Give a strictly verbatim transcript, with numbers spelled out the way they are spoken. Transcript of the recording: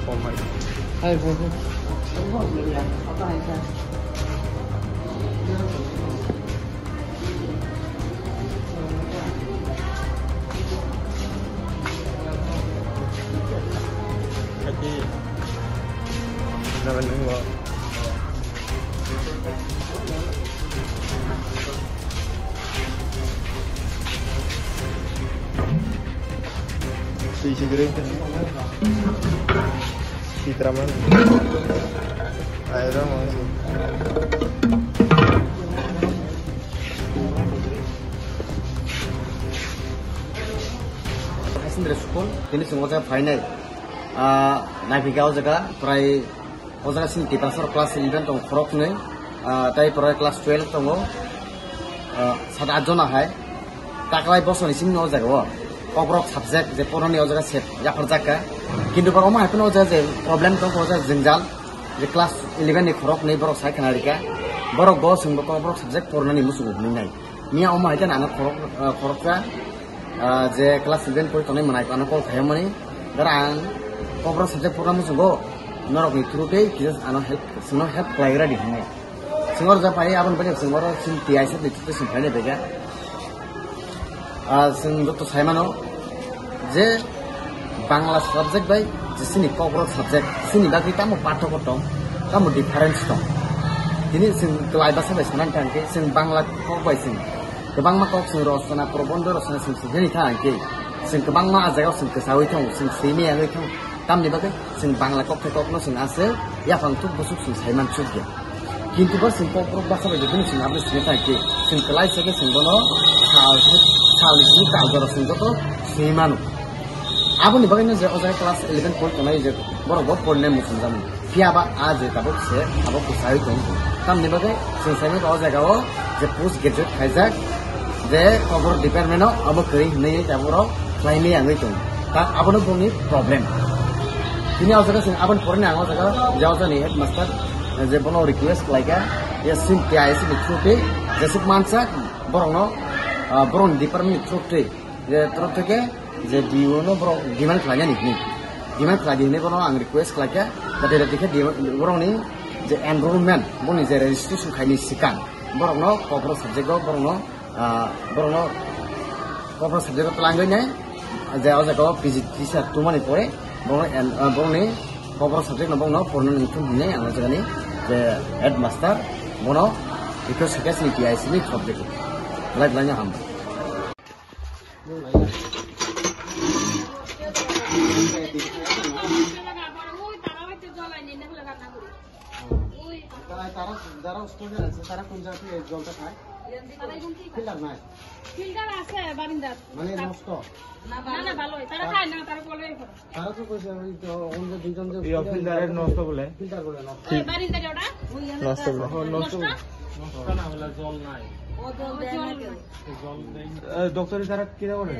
Oh my God. Hi, bro. Kaki. Jangan nunggu. Sui sigiri. Sitra mana? Ayo dong, mau sih. Haisindra school, tini chwng o jaga phainai. Ah, naipikha o jaga, prai o jaga sini Tiprasar class eleven tong khorok nwi, ah, tai prai class twelve tongo, ah, sat at jona hai. Taklai bosoni simi o jaga o Kokborok subject je porani o jaga se yapharjak ka. Kintu borok omo hai phano o jaga je problem tong o jaga jwngjal je class eleven ni khorok nwi borok sai khna rika. Borok bo chwngbo Kokborok subject pornani muchungo hwnwi nai. Miya omo hai kheno ano khorok, ah, khoroksa, ah, je class eleven pori tongnai mwnai ano call khaimani. Dara ang Kokborok subject porna muchungo norokni through tei kisa ano help, chwngno help khlai radi hwnwi. Chwng oro ja phai aboni bagwi chwng oro chini T I S F ni through tei chwng phainai bai kha. Ah, chwng joto sai mano je Bangla subject bai je chini Kokborok subject chini bagwi tamo pathoko tong, tamo difference tong. Tini chwng kwlai bwsa bai sanani thang khe chwng Bangla kok bai chwng kwbangma kok chwng rosona, probondho rosona chwng swinani thang khe chwng kwbangma ah jagao chwng kwchaui thang, chwng swimai yangwi thang. Tamni bagwi chwng Bangla kok khe kokno chwng aswk yaphang thuk bwswk chwng sai man chuk ya. Kintu bo chwng Kokborok bwsa bai jotono chwng aboni simi thang khe chwng kwlai se khe chwng bono sal, salni simi kal jora chwng joto simi mano. Aboni bagwino je o jaga class eleven pori tongnai je borok bo porinai muchung jani. Phiya ba a je tabuk se abo kwchai tong. Tamni bagwi chwng sai mano o jaga o je post graduate khaijak je Kokborok department o abo kwrwi hwnwi tabuk rok khlaimani yangwi tong. Ta abono bongni problem. Tini o jaga chwng aboni porani ang o jaga je o jagani headmaster je bono request khlaikha, ya sin T I S ni through tei jesuk mansa borokno, ah, borokni department ni through tei je through tei je D O no borok demand khlainani hwnwi. Demand khlai di hwnwi bono ang request khlaikha, jate jate khe borokni je enrollment, boni je registration khaini swkang borokno Kokborok subject o borokno, ah, borokno Kokborok subject o twlangwi nai, je o jaga o P G teacher tongmani pore borokno en-, ah, borokni Kokborok subject no borokno porna nangthung hwnwi ang o jagani je headmaster bono request khaikha chini T I S ni subject o. Belai belai no hambai. তারা, যারা student আছে, তারা কোন জায়গা থেকে জলটা খায়? ফিল্টার নাই? ফিল্টার আছে বারিন্দাত। মানে নষ্ট? না, না, ভালোই। তারা খায় না, তারা কলে করে। তারা তো কইছে, ওই তো অন্য দুইজন যে ইয়া, ফিল্টারের নষ্ট বলে। ফিল্টার বলে নষ্ট। ওই বারিন্দা ওটা? নষ্ট বলে। ও, নষ্ট নষ্ট? বলে। নষ্ট না হলে জল নাই। ও, জল দেয় না কেউ। জল দেয় না। এ, দপ্তরি তারা কিরা করে?